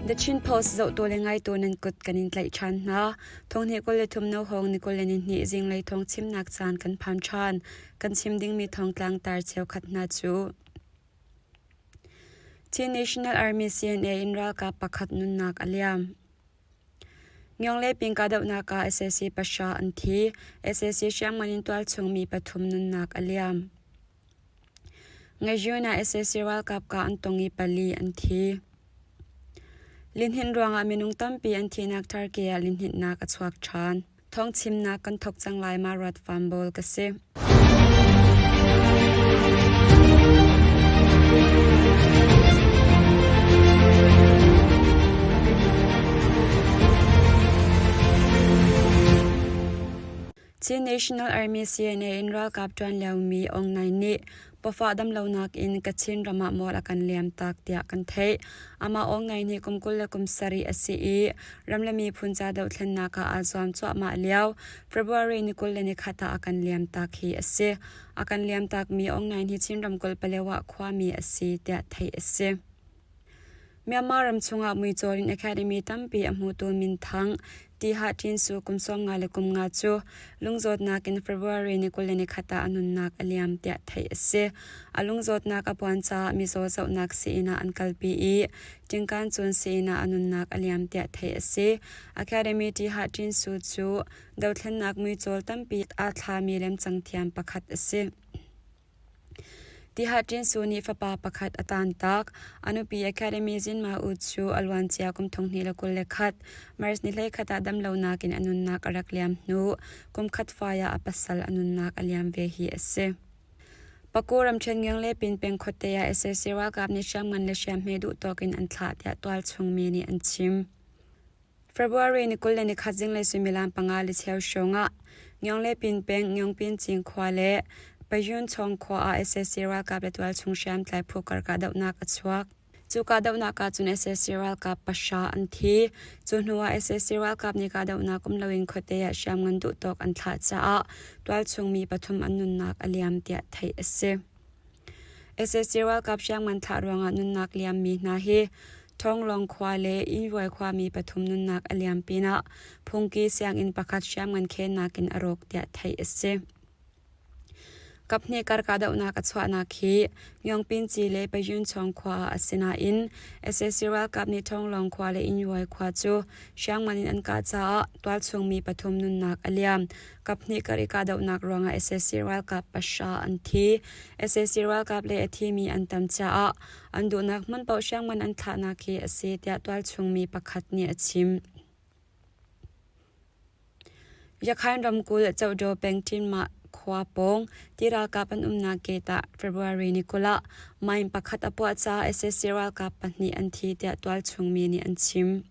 The Chin Post zohtu le ngaitu nan kut kan in tlaih ṭhan hna. Thonghnih 23 no hawng ni 22 zinglei thawng chimnak caan kan phan ṭhan. Kan chim dingmi thawngtlang tar cheukhat hna cu Chin National Army CNA in ralkap pakhat nunnak a liam. Myong le Ping kahdohnak ah sac pahra an thi. Sac hriamngan in tualchung mi pathum nunnak a liam. Ngaiyun ah sac ralkap kah an tong i pali an thi. Lihninh ruangah minung tampi an thihnak Turkey ah lihninhnak a chuak ṭhan. Thawngchimnak kan thawk cang lai ma ruat Fambawl ka si. Chin National Army CNA in ralkap ṭuan liomi Aung Naing nih pawfah damlonak in Kachin ram ah mual a kan liamtak tiah kan theih. Amah Aung Naing hi kum 27 a si i ram le miphun ca dohthlennak ah aa zuam cuahmah lio February ni 21 ah a kan liamtak hi a si. A kan liamtakmi Aung Naing hi Chin ramkulh Palewa khuami a si tiah theih a si. Myanmar ram chungah muicawl in academy tampi a hmutu minthang Tiha Ṭin Su kum 55 cu lungzawtnak in February ni 21 ah a nunnak a liam tiah theih a si. A lungzawtnak a puan caah mizaw zohnak sii-inn ah an kalpi i ṭingkan cun sii-inn ah a nunnak a liam tiah theih a si. Academy Tiha Ṭin Su cu dothlennak muicawl tampi aa thlami lemcang thiam pakhat a si. Tihat Ṭinsu nih fapa pakhat a taantak. A nupi Academy Zinma U cu a luancia kum 2021 March ni 21 ah damlonak in a nunnak a rak liam hnu kum khat fai ah a pasal a nunnak a liam ve hi a si. Paku ramṭhen Ngiang le Pinpeng khuate ah sac ralkap nih hriamngan le hriamhme duhtawk in an thlah tiah tualchung mi nih an chim. February ni 21 zinglei suimilam panga le cheu hrawng ah Ngyonglepin peng Ngyongpin Cinkhua le Payunchawng khua ah sac ralkap le tualchung hriamtlai phu kar kahdohnak a chuak. Cu kahdohnak ah cun sac ralkap pahra an thi. Cu hnu ah sac ralkap nih kahdohnak um loin khuate ah hriamngan duhtawk an thlah caah tualchung mi pathum an nunnak a liam tiah theih a si. Sac ralkap hriamngan thlah ruangah nunnak liammi hna hi Ṭhawnglawng khua le Innvuai khuami pathum nunnak a liam pinah phungki sianginn pakhat hriamngan khennak in a rawk tiah theih a si. Kaphnih kar kahdohnak a chuahnak hi Myongpinci le Payunchawng khua ah a si nain sac ralkap nih Ṭhawnglawng khua le Innvuai khua cu hriamngan in an kah caah tualchung mi pathum nunnak a liam. Kaphnih kar i kahdohnak ruangah sac ralkap pahra an thi. Sac ralkap le a thimi an tam caah an duhnak hmun paoh hriamngan an thlahnak hi a si tiah tualchung mi pakhat nih a chim. Yakhain ramkulh Cohdaw peng Ṭinmah khua pawng ti ralkap an umnak gate ah February ni 20 ah mine pakhat a puah caah sac ralkap pahnih an thi tiah tualchung mi nih an chim.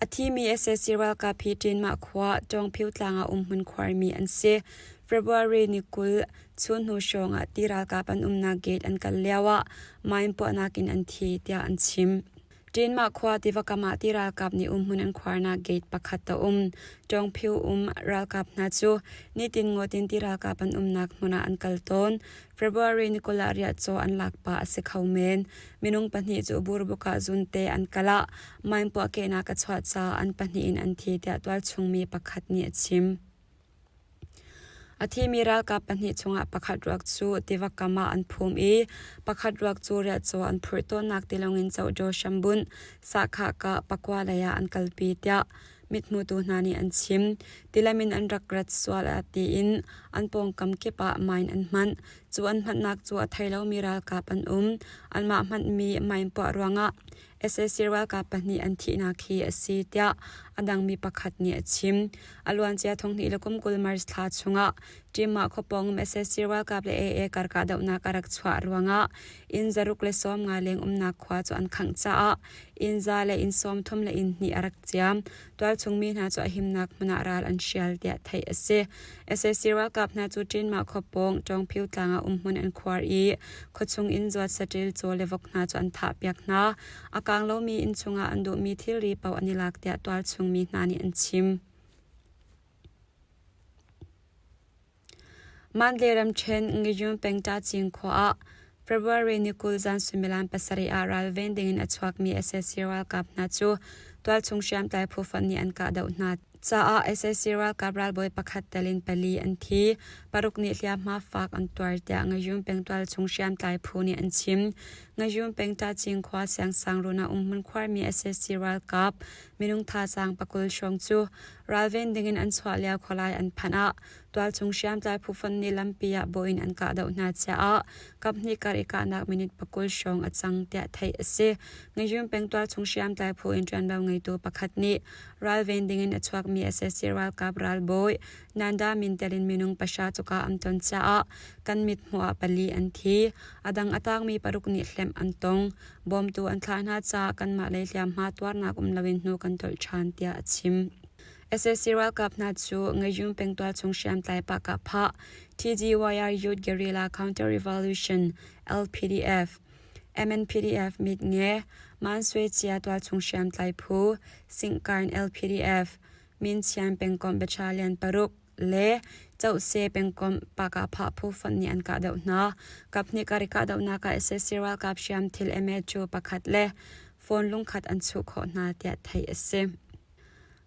A thimi sac ralkap hi Ṭinmah khua Ṭawngphio tlang ah umhmun khuarmi an si. February ni 20 chunhnu hrawng ah ti ralkap an umnak gate an kal lioah mine puahnak in an thi tiah an chim. Ṭinmah khua tiva kam ah ti ralkap nih umhmun an khuarnak gate pakhat a um. Ṭawngphio um ralkap hna cu nitin ngawt in ti ralkap an umnak hmun ah an kal tawn. February ni 20 ah riahcaw an lak pah a si kho men. Minung pahnih cu burbuk ah zunte an kal ah mine puahkehnak a chuah caah an pahnih in an thi tiah tualchungmi pakhat nih a chim. A thimi ralkap pahnih chungah pakhat ruak cu tiva kam ah an phum i pakhat ruak cu riahcaw an phurh tawnnak tilawng in Cohdaw hrambunh Sahkhah kah pakua lei ah an kalpi tiah mithmutu hna nih an chim. Tilam in an rak rat sual ah tiin an pawngkam kip ah mine an hmanh. Cu an hmanhnak cu a thei lomi ralkap an um. Anmah hmanhmi mine puah ruangah sac ralkap pahnih an thihnak hi a si tiah a dangmi pakhat nih a chim. A luancia thonghnih le kum 20 March thla chungah Ṭimah khuapawng um sac ralkap le AA kar kahdohnak a rak chuah ruangah inn 150 leng umnak khua cu an khangh caah inn za le inn 30 le inn hnih a rak ciam. Tualchung mi hna cu a himnak hmun ah ral an hrial tiah theih a si. Sac ralkap hna cu Ṭinmah khua pawng Ṭawngphio tlang ah umhmun an khuar i khuachung inn zuat saṭil caw le vok hna cu an thahpiak hna. A kaang lomi inn chungah an duhmi thilri paoh an i lak tiah tualchung mi hna nih an chim. Mandalay ramṭhen Ngiyun peng Ṭacing khua ah February ni 20 zan suimilam 7 ah ralven dingin a chuakmi sac ralkap hna cu tualchung hriamtlai phu fonh nih an kahdoh hna caah sac ralkap ralbawi pakhat tel in pali an thi. Paruk nih hliamhma fak an tuar tiah Ngayun peng tualchung hriamtlai phu nih an chim. Ngayun peng Tacing khua Siangsangrun ah umhmun khuarmi sac ralkap minung thazaang pakul hrawng cu ralven dingin an chuah lio khualai an phanh ah tualchung hriamtlai phu fonh nih lampi ah bawh in an kahdoh hna caah kaphnih kar i kahnak minute pakul hrawng a cang tiah theih a si. Ngayun peng tualchung hriamtlai phu in ṭuanvo ngeitu pakhat nih ralven dingin a chuakmi sac ralkap ralbawi Nanda min tel in minung pahra cuka an ton caah kan mit hmuh ah pali an thi. A dang a tangmi paruk nih hlemh an tong. Bawmtu an thlah hna caah kanmah lei hliamhma tuarnak um loin hnu kan tolh ṭhan tiah a chim. Sac ralkap hna cu Ngayun pengtual chung hriamtlai Pah-Kah-Phah, TGYR Youth Guerrilla Counter Revolution, LPDF, MNPDF Mitnge, Manswe Chia tualchung hriamtlai phu, Singkain LPDF, Minchian pengkomh battalion paruk le Cohse pengkomh Pah-Kah-Phah phu fonh nih an kahdoh hna. Kaphnih kar i kahdohnak ah sac ralkap hriamthil MA2 pakhat le phone lungkhat an chuh khawh hna tiah theih a si.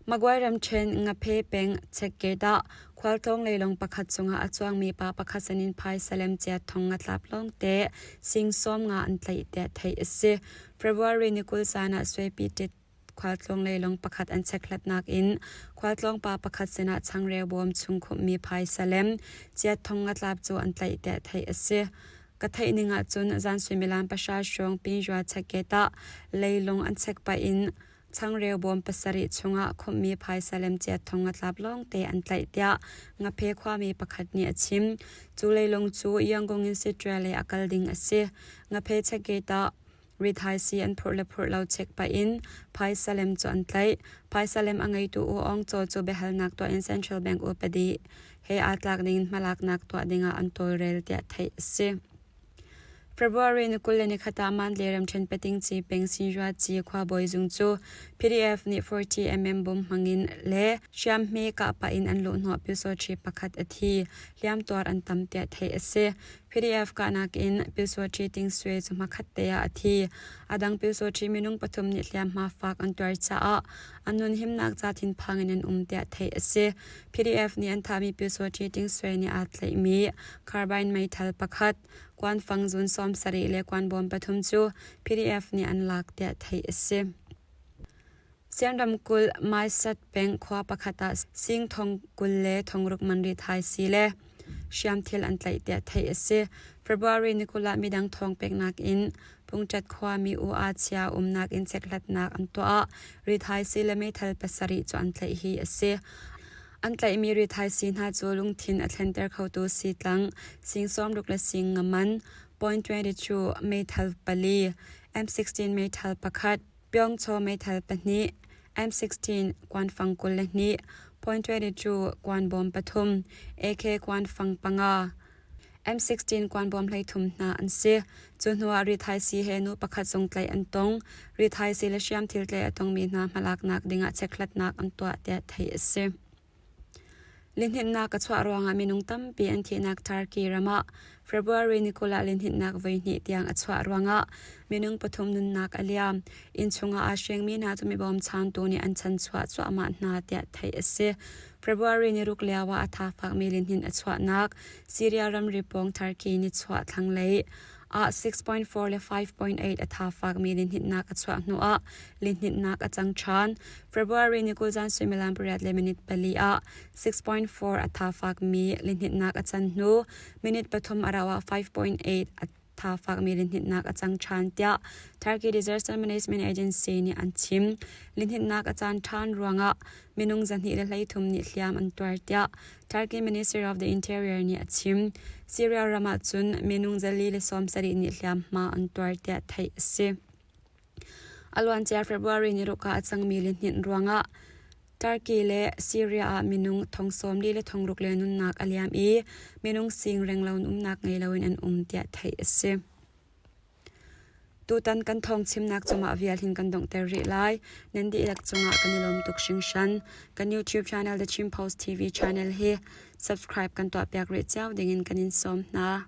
Magway ramṭhen Ngaphe peng checkgate ah khualtlawng leilawng pakhat cungah a cuangmi pa pakhat sinin phaisa lemcia thong nga tlap lawngte sing sawm nga an tlaih tiah theih a si. February ni 20 zan ah Swepi tit khualtlawng leilawng pakhat an chekhlatnak in khualtlawng pa pakhat sinah changreu bawm chung khumhmi phaisa lem chiat thong nga tlap cu an tlaih tiah theih a si. Ka theih ning ahcun zan suimilam pahra hrawng Pinjua checkgate ah leilung an chek pah in changreu bawm pasarih chungah khumhmi phaisa lem chiat thong nga tlap lawngte an tlaih tiah Ngaphe khuami pakhat nih a chim. Cu leilung cu Yangon in Siṭia lei a kal ding a si. Ngaphe checkgate ah Rithaisii an phurh le phurh lo check pah in phaisa lem cu an tlaih. Phaisa lem a ngeitu U Aung Caw cu biahalnak tuah in Central Bank upadi he aa tlak ning in hmalaknak tuah ding ah an tawlrel tiah theih a si. February ni 21 ah Mandalay ramṭhen Patingci peng Sinjuaci khuabawi zung cu PDF nih 40 mm bom hmangin le hriamhme kah pah in an luhhnawh pyusawṭhi pakhat a thi. Hliamtuar an tam tiah theih a si. PDF kahnak in Pyusawṭhi Ting Swe cu hmakhat te ah a thi. A dang Pyusawṭhi minung pathum nih hliamhma fak an tuar caah an nun himnak ca thinphang in an um tiah theih a si. PDF nih an thahmi Pyusawṭhi Ting Swe nih aa tlaihmi carbine meithal pakhat, kuanfang zun 70 le kuanbawm pathum cu PDF nih an lak tiah theih a si. Sian ramkulh Maisat peng khua pakhat ah sing thong 20 le thongruk man rithai si le hriamthil an tlaih tiah theih a si. February ni 20 ah midang thawng peknak in Pungṭat khuami U Aa Chia umnak in chekhlatnak an tuah. Rithai si le meithal pasarih cu an tlaih hi a si. An tlaihmi rithai si hna cu lungthin a thlenter khotu sitlang, sing sawmruk le sing nga man, point 22 meithal pali, M16 meithal pakhat, Pyongchaw meithal pahnih, M16 kuanfang 22, point 22 kuanbawm pathum, AK kuanfang panga, M16 kuanbawm 13 hna an si. Cu hnuah rithaisii he nu pakhat zong tlaih an tong. Rithaisii le hriamthil tlaih a tongmi hna hmalaknak dingah chekhlatnak an tuah tiah theih a si. Lihninhnak a chuah ruangah minung tampi an thihnak Turkey ram ah February ni 20 ah lihninhnak voihnih tiang a chuah ruangah minung pathum nunnak a liam. Innchung ah aa hrengmi hna cu mi bawmchantu nih an chanchuah cuahmah hna tiah theih a si. February ni ruk lio ah a tha fakmi lihninh a chuahnak Syria ramri pawng Turkey nichuah thlanglei ah 6.4 le 5.8 a tha fakmi lihninhnak a chuah hnuah lihninhnak a cang ṭhan. February ni 20 zan suimilam pariat le minute pali ah 6.4 a tha fakmi lihninhnak a can hnu minute pathum a rauh ah 5.8 a tha fakmi lihninhnak a cang ṭhan tiah Turkey Disaster Management Agency nih an chim. Lihninhnak a caan ṭhan ruangah minung 213 nih hliam an tuar tiah Turkey Ministry of the Interior nih a chim. Syria ram ah cun minung 470 nih hliamhma an tuar tiah theih a si. A luancia February ni ruk ah a cangmi lihninh ruangah Turkey le Syria ah minung thong sawmli le thong ruk le nunnak a liam i minung sing renglo umnak ngei loin an um tiah theih a si. Tutan kan thawng chimnak cungah vial hin kan donghter rih lai. Nan dihlak cungah kan i lawm tuk hringhran. Kan YouTube channel The Chin Post TV channel hi subscribe kan tuahpiak rih cio dingin kan in sawm hna.